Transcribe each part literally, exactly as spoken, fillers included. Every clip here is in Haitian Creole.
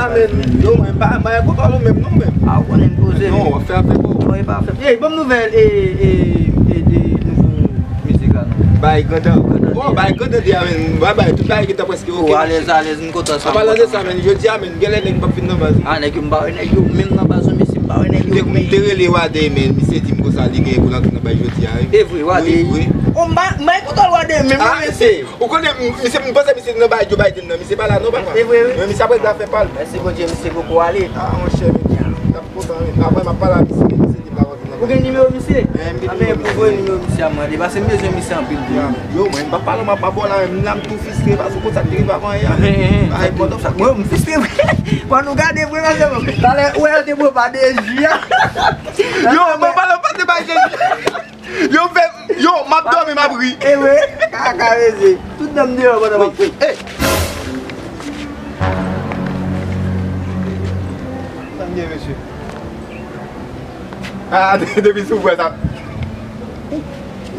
Yo, mwen pa, mwen pa kontan nou menm, non, menm. A, ou konnen n poze. Non, w ap fè afè pou ou. Non, e pa afè. Ey, ban m nouvèl, e, e, e de nouvo mizik la, non. Bay Grandans. Grandans. Oh, bay Grandans di a, menm. Bay, bay, tout bagay gentan prèske oke, alèz, alèz, m kontan sa. An palan de sa, menm, jodi a, menm, genlè nèg p ap vin nan baz. A, nèg yo, m pa wè nèg yo, menm nan baz, misye, m pa wè nèg yo. Te, te rele Wade, menm, misye di m konsa, li gen pou l antre nan baz jodi a, wi. E vre, Wade. Wi, wi. Oh, m pa, m pa kontan Wade, menm, ah, mesye. Ou konnen, m, misye, m panse misye nan bay Joe Biden nan, misye pa la non, papa. Se vre, wi. Men misye ap regle afè pa l. Mèsi Bondye, misye poko ale. Ah, monchè, men, m t ap kontan, men. Apre, m ap pale a misye, misye di m pa kontan nan. Ou gen nimewo misye? Eh, m gen nimewo misye. A, men pou voye nimewo misye a mwen, paske m bezwen misye anpil tou. Yo, mwen, m pa pale, m ap ba w la, men m la, m tou fiske, paske ou konn sa k te rive avan yè a. Bagay motherfucker. Mwen, m fiske vre. Fò nou gade vre, paske talè, ou wè, yo te pran pa de ji a. Yo, mwen, pale, m pa te bay de ji. Yo fè, yo, m ap dòmi, m ap ri. E vre, kaka mezi. Tout dan m deyò pandan m ap ri. Ey! Sa m gen, mesye? Ah, depi sou vwè sa. Ou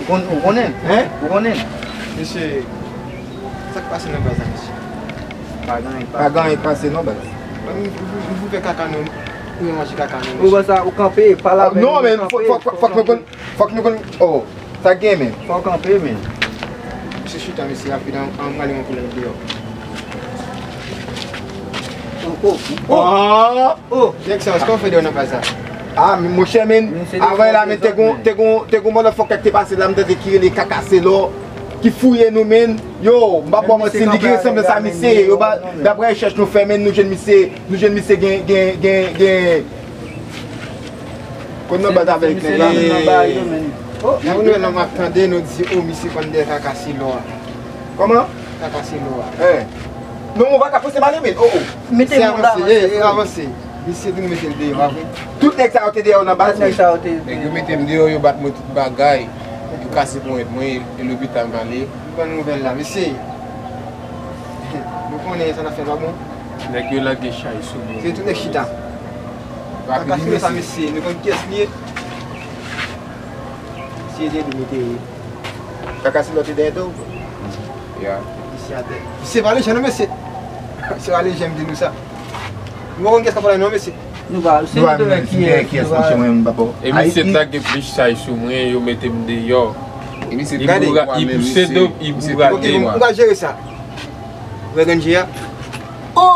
konn-, ou konnen? Hein? Ou konnen? Mesye, sa k pase nan baz la, mesye? Pa gen anyen k pase. Pa gen anyen k pase, non, baz. Mwen, m, m, m, m fè kaka, non. Ou manje kaka, non, mesye. Ou wè sa, ou kanpe, pa la. Non, men, fòk, fòk, fòk nou konn. Fòk nou konn, oh, sa gen, men. Fò w kanpe, men. Misye chita, mesye, rapid, an, an, m rale yon koulèv deyò. Oh, oh, oh. Oh! Nèg sa, sa w fè deyò nan baz la? Ah, men monchè, men, avan la, men, te gon, te gon, te gon motherfucker ki te pase la, m tande ki rele Kaka Selò, ki fouye nou, men. Yo, m p ap ba w manti, li gen sanblans a misye. Yo, ba, daprè rechèch nou fè, men, nou jwenn misye, nou jwenn misye gen, gen, gen, gen, Konn nan bat avèk nèg la. Nan ba yo, men. Oh, nan nou, nan m ap tande, nou di, oh, misye konn dèyè Kaka Selò a. Kòman? Kaka Selò a. Eh. Non, ou pa ka pouse m ale, men. Oh, oh. Mete moun la, avanse, eh, eh, avanse. Misye di nou mete l deyò, pa vre? Tout nèg sa yo te dèyè yo nan baz, nèg sa yo te. Nèg yo mete m deyò, yo bat mwen tout bagay. Yo kase ponyèt mwen, e lopital m ale. Nou pran nouvèl la, mesye. Nou konnen sa n ap fè pa bon. Nèg yo lage chay sou mwen. Se tout nèg chita. Rapid, mesye. Sa, mesye, nou konn kiyès li ye. Mesye, te dou mete wi. Kaka Selò te dèyè do. Ya. Mesye atè. Mesye pa lejan non, mesye. Se pa lejan m di nou sa. Nou pa konn kiyès k ap pale non, mesye. Nou pa, se nou dèyè kiyès, monchè, mwen, m pa bon. E misye t lage plis chay sou mwen, yo mete m deyò. E misye, gade, i pouse do, i bourade m. Ok, m pral jere sa. Ou wè ganje a? Oh!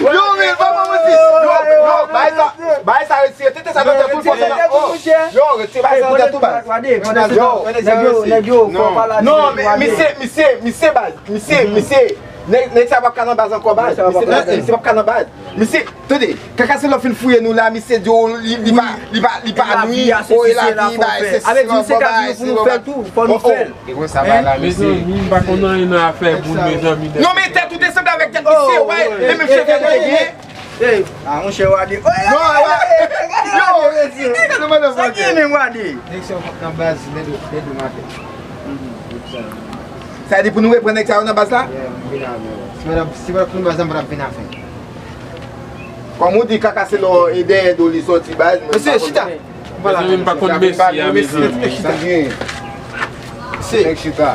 Yo, men, pa manti. Yo, yo, bay sa, bay sa retire. Tete sa nan tèt ou, fò sa nan, oh. Yo, retire, bay sa nan tèt ou, bay. Yo. Nèg yo, nèg yo, fò pa la. Non, men, misye, misye, misye, bay. Misye, misye, nèg, nèg sa p ap ka nan baz ankò, baz. Misye p ap ka nan baz. Misye, tande, Kaka Selò fin fouye nou la, misye di, oh, li, li pa, li pa, li pa nwi, oh, e lavi, bay, se avèk misye ka di nou pou nou fè l tou, fò nou fè l. E konsa, bay la, mesye. Mezanmi, m pa konn anyen nan afè moun, mezanmi. Non, men tèt ou te sanble avèk tèt misye, wè, e menm cheve nou te genyen. Ey, a, monchè, Wade. Oy, non, Wade, Wade, Wade, Wade, Wade. Sa ki menm, Wade? Nèg sa yo nan baz, lè de, lè de maten. Sa vle di pou nou reprann nèg sa yo nan baz la? Yeah, m vin avè yo. Si pa t ap, si pa t ap nan baz la, m pa t ap vin avè yo. Kòm ou di, Kaka Selò e dèyè do li sòti baz, mwen pa konn. Mesye, chita. Mezanmi, m pa konn mesye a, mezanmi. Chita. Mesye. Nèg chita.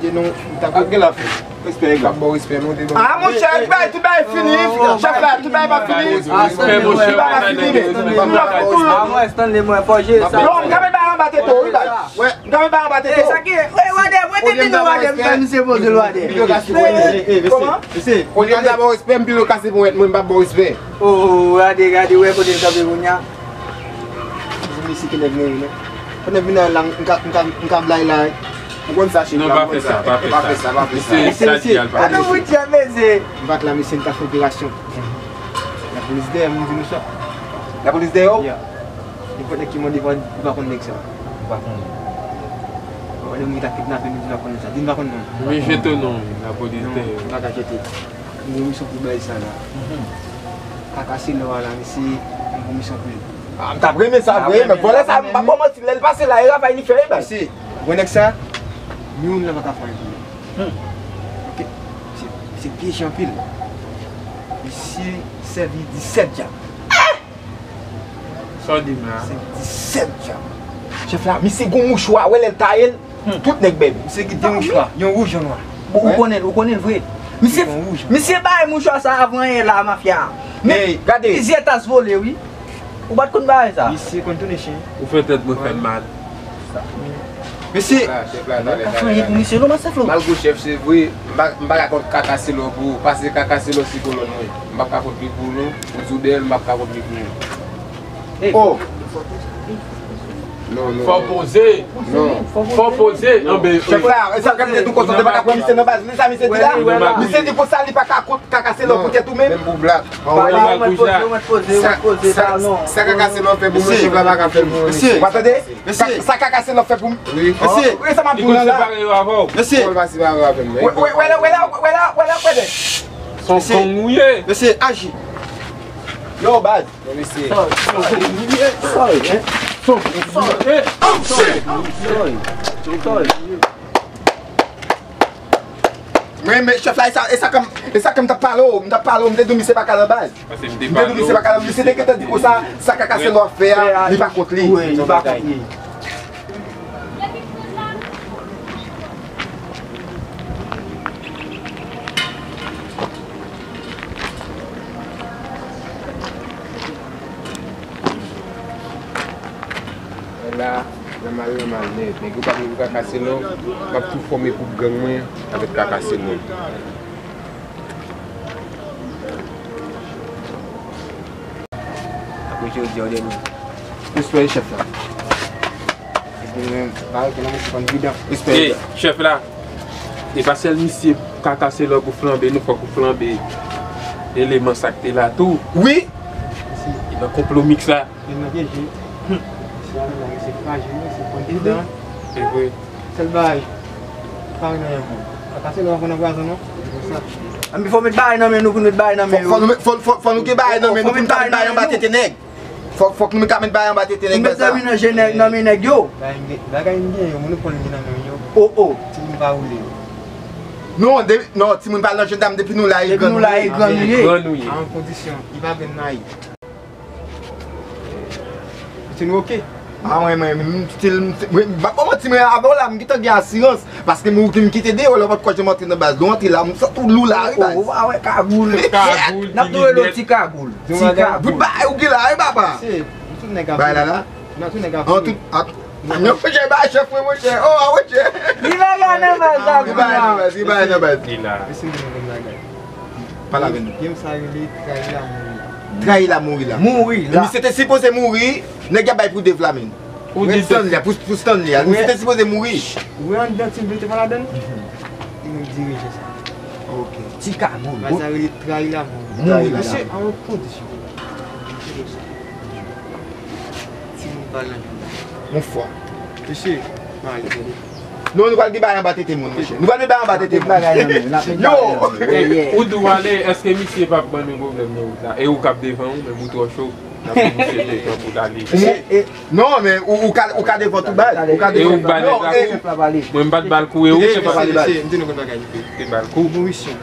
Di nou, m t ap gen la fi. Respè, nèg la. Bon, respè, non, te bon. Ah, monchè, tout bagay, tout bagay fini. Chèf la, tout bagay pa fini. Respè, monchè. Tout bagay pa fini, men. Ah, mwen, Stanley, mwen, fò jere sa. Yo, m ka met bagay anba tete w, wi, bay. Wè, m ka met bagay anba tete w. Sa ki, wè, Wade, mwen te di nou, Wade, m fè misye poze l, Wade. Kòman? Mesye, olye m ta ba w respè, m pito kase ponyèt mwen, m p ap ba w respè. Oh, gade, gade, wè kote l kanpe kounye a. Mesye, ki nèg meri, men. Pandan m vin la, m ka, m ka, m ka blay la. Ou konn sa, chèf la, ou konn sa. Non, pa fè sa, pa fè sa. Pa fè sa, pa fè sa. Mesye, mesye, sa di al pa fè sa. Mesye, m pa t la, mesye, m ta fè operasyon. Lapolis dèyè m, m di nou sa. Lapolis dèyè w? Yeah. Nenpòt nèg ki mande, ou pa konn nèg sa. Ou pa konnen. Ou pa konnen moun ki ta kidnape m, ou pa konnen sa. Di m pa konn non. Men jete w non, lapolis dèyè w. Non, m pa ka jete. M gen misyon pou bèl sa la. Kaka Selò a la, mesye, m gen misyon pou li. Ah, m t ap renmen sa vre, men vòlè sa, m pa ba w manti, lè l pase la, e ravay li fè, e bay. Mesye, gwo nèg sa, youn la pa ka fè anyen pou li. Ok. Misye, misye pyeje anpil. Misye sèvi disèt djab. Sa w di m la? Se disèt djab. Chèf la, misye gon mouchwa, wè lè l taye l, tout nèg bèbè. Misye gen de mouchwa, yon wouj, yon nwa. Ou konnen l, ou konnen l vre. Misye, misye bay mouchwa sa avan yè la, mafya. Men, gade. Plizyè tas vole, wi. Ou pa t konn bagay sa. Misye konn tounen chen. Ou fè tèt mwen fè m mal. Mesye. Chèf la, chèf la, talè, talè, talè. Misye, non, Masè Flo. Malgre chèf, se vre, m pa, m pa ka kont Kaka Selò pou ou, paske Kaka Selò se kolòn mwen. M p ap ka kont li pou nou, ou di w dèyè l, m p ap ka kont li pou ou. Oh! Non, non. Fò poze. Non. Fò poze. Anben, chèf la, e sa k ap di tou konsa, te pa ka pran misye nan baz, li sa misye di la? Misye di konsa, li pa ka kont Kaka Selò pou tèt ou menm? Menm pou blak. Papa, ou mèt poze, ou mèt poze, ou mèt poze, sa, non. Sa Kaka Selò fè pou mwen, chèf la pa ka fè l pou mwen. Mesye, w ap tande? Mesye. Sa, sa Kaka Selò fè pou mwen. Wi. Mesye. Wi, sa m ap di w la. Li konn separe yo avè w. Mesye. Wè, wè, wè, wè, wè, wè, wè. Son gang ou ye. Mesye, aji. Yo, baz. Bon, mesye. Sorry, sorry, hein? Sorry, sorry. Mwen, men chèf la, e sa, e sa ke m, e sa ke m t ap pale w, m t ap pale w, m te di w misye pa ka nan baz. M te di w misye pa ka nan, misye te gentan di konsa, sa Kaka Selò ap fè a, li pa kont li. Wi, li pa kont li. La, nan mal, nan mal nèt. Nèg yo pa vle pou Kaka Selò, m ap tou fòme gwoup gang mwen avèk Kaka Selò. Apre jodi a, w dèyè nou. Respè, chèf la. Epi nou menm, pa rete nan misye konn pridan. Respè. Ey, chèf la, e pa sèl misye Kaka Selò pou flanbe, nou fòk ou flanbe eleman sa k te la tou. Wi. Li nan konplo miks la. Li nan pyeje. Misye ale la, misye frajil, misye konn pridan. E vre. Sèl bagay, pa ri nan yon moun. Kaka Selò pa konn nan pwazon non. Se konsa. Anben fò met bagay nan men nou pou n met bagay nan men yo. Fò, fò nou met, fò, fò, fò nou gen bagay nan men nou pou n ka met bagay anba tete nèg. Fòk, fòk nou ka met bagay anba tete nèg, bèl sa. Ou met zanmi nan je nèg, nan men nèg yo. Bagay m gen, bagay m gen yo, monopòl m gen nan men yo. Oh, oh. Timoun pa woule yo. Non, de, non, timoun pa nan jandam depi nou la, e gran nou ye. Depi nou la, e gran nou ye. Gran nou ye. A yon kondisyon, li pa vle m mayi. Misye nou oke. A, mwen, mwen, mwen, m still, m, mwen, m pa, pa manti, mwen, avè w la, m gentan gen asirans. Paske m, m kite deyò, lè w pa t kwè jan m antre nan baz, lè w antre la, m santi w lou la, wi, baz. Oh, ou pa wè kagoul. Kagoul, n ap touye lòt ti kagoul. Ti kagoul. Bout bagay ou gen la, wi, papa. Se, m tout nèg ap. Bay la, la. Nan tout nèg ap. An tout, a, non, monchè, bay chèf mwen, monchè. Oh, a, monchè. Li bagay nan baz la, kounye a. Li bagay nan baz, li bagay nan baz. Li la. Mesye, m gen yon bagay. Pale avè nou. Game sa rele Trayi la mouri la. Trayi la mouri la. Mouri la. Misye te sipoze mouri, nèg y ap bay pou Dave la menm. Ou di Stanley, pou, pou Stanley a. Misye te sipoze mouri. Ou wè anndan Team Bleu te pa ladann? Li menm dirije sa. Ok. Ti kagoul. Bagay sa rele Trayi la mouri. Mouri la. Mesye, an yon kondisyon. Timoun pa nan jandam. Yon fwa. Mesye, m ale, tande. Non, nou pral gen bagay anba tete moun, monchè. Nou pral gen bagay anba tete moun. Yo! Ou di w ale, èske misye p ap ban nou pwoblèm nan wout la? E ou k ap devan ou, menm ou twò cho. N ap di misye devan pou l ale. Non, men ou, ou ka, ou ka devan tou baz. Ou ka devan. E ou ba nèg la kou? Mwen m pa t ba l kou, e ou ki ba l? Mesye, mesye, m di nou konn bagay li fè. Te ba l kou. Morisyon.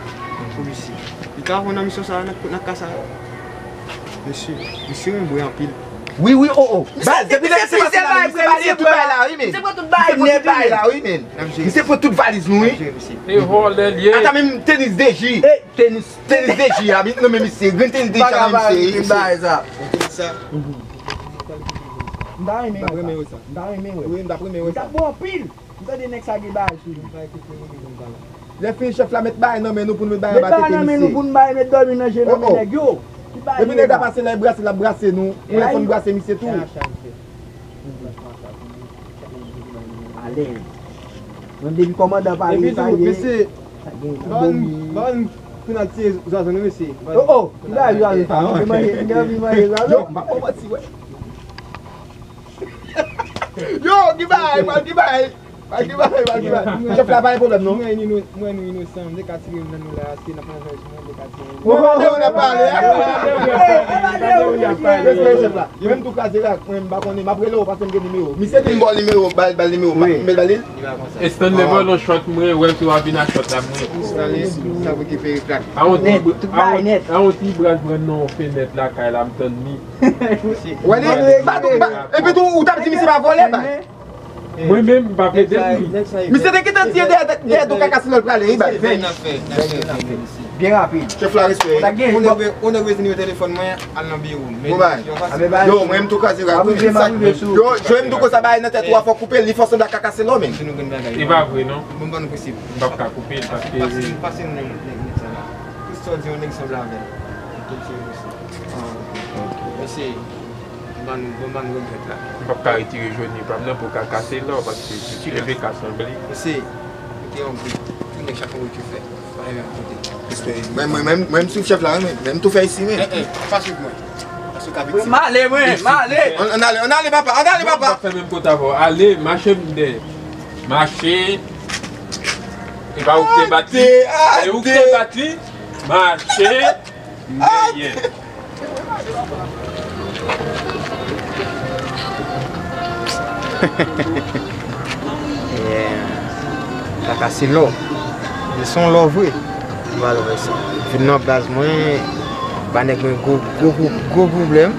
Morisyon. Li ta fè nan misyon sa, nan, nan ka sa. Mesye, misye renmen bwè anpil. Wi, wi, oh, oh. Baz, depi lè misye pase la, misye pase tout bagay la, wi, men. Misye pran tout bagay, misye pran tout bagay la, wi, men. Misye pran tout valiz nou, wi. Se vòlè l ye. Ata menm tenis D J. E, tenis. Tenis D J a, nan men misye. Grenn tenis D J a nan men misye. Grenn bagay sa. Sa. M ta renmen wè sa. M ta renmen wè. Wi, m ta renmen wè sa. Li ta bon anpil. M tande nèg sa gen bagay sou li. Lè fini chèf la met bagay nan men nou pou nou met bagay anba tete misye. Met bagay nan men nou pou nou bay, met dòmi nan je nou, men nèg yo. Epi nèg la pase la, l brase, l ap brase nou. Ou lè fò n brase misye tou. Alèz. Menm depi kòmandan pale sa ye. Sa gen bon. Ban pou n al tiye zwazo nou, mesye. Oh, oh. Ki bagay zwazo sa? Ou manje, ou gen anvi manje zwazo? Yo, m pa, m pa manti, wè. Yo, ki bagay, man, ki bagay. Ki bagay, man, ki bagay. Chèf la pa gen pwoblèm, non. Mwen, ino-, mwen, nou inosan, m te ka tire youn nan nou la, se nan fanzay sou mwen, m te ka tire youn. Mwen pa de ou n ap pale, a. Respè, chèf la. Mwen, m tou kraze la, mwen, m pa konnen, m ap rele w, paske m gen nimewo. Misye di m ba w nimewo, ba l, ba l nimewo, m met ba li. E Stanley vòlè yon chòt, mwen, wè si w a vin ak chòt la, mwen. Stanley, sa pou ki peri plak. A yon ti bra-, a yon, a yon ti bras pran nan yon fenèt lakay la, m tann li. Wè li, ba tou, ba, epi tou, ou t ap di misye pa vòlè, ba. Mwen menm, m pa plede pou li. Misye te gentan di dèyè dèyè do kaka silò l prale, wi, bay. N ap fè, n ap fè, n ap fè, mesye. Byen rapid. Chèf la, respè. Kontak gen. Ou ne, ou ne rezi nimewo telefòn mwen, al nan biwo. Bon bay. Abe bay. Yo, mwen m tou kraze rak. Abe bay. Yo, jwenn m tou konsa bay nan tèt ou a fò koupe li fò sanble ak kaka se lò menm. Se nou grenn bagay. E pa vre non. Bon, ban nou posib. M p ap ka koupe l paske. Pase, pase nou nèg nèg sa la. Tout sa w di yon nèg sanble avè l. Tout se mesye. Mesye. Ban nou, bon, ban nou regrèt la. M p ap ka retire joni pa m nan pou ka kase lò paske si leve ka sanble. Mesye, koute yon gri. Tout nèg chak yon gri ki fè. Pa yon kote. Mwen mwen mwen mwen m swiv chèf la, mwen mwen m tou fè isi men. Eh, eh, pa swiv mwen. Paske w ka viktim. M ale, mwen, m ale. Ann ann ale, ann ale papa, ann ale Mwen papa. pa fè menm kota avè w. Ale, mache m dèyè. Mache. E pa ou ki te bat li. E ou ki te bat li. Mache. Dèyè. Yeah. Kaka se lò. Li se yon lò vre. Ou pa lò vre sa. Vin nan baz mwen, ba nèg mwen gwo gwo gwo gwo pwoblèm.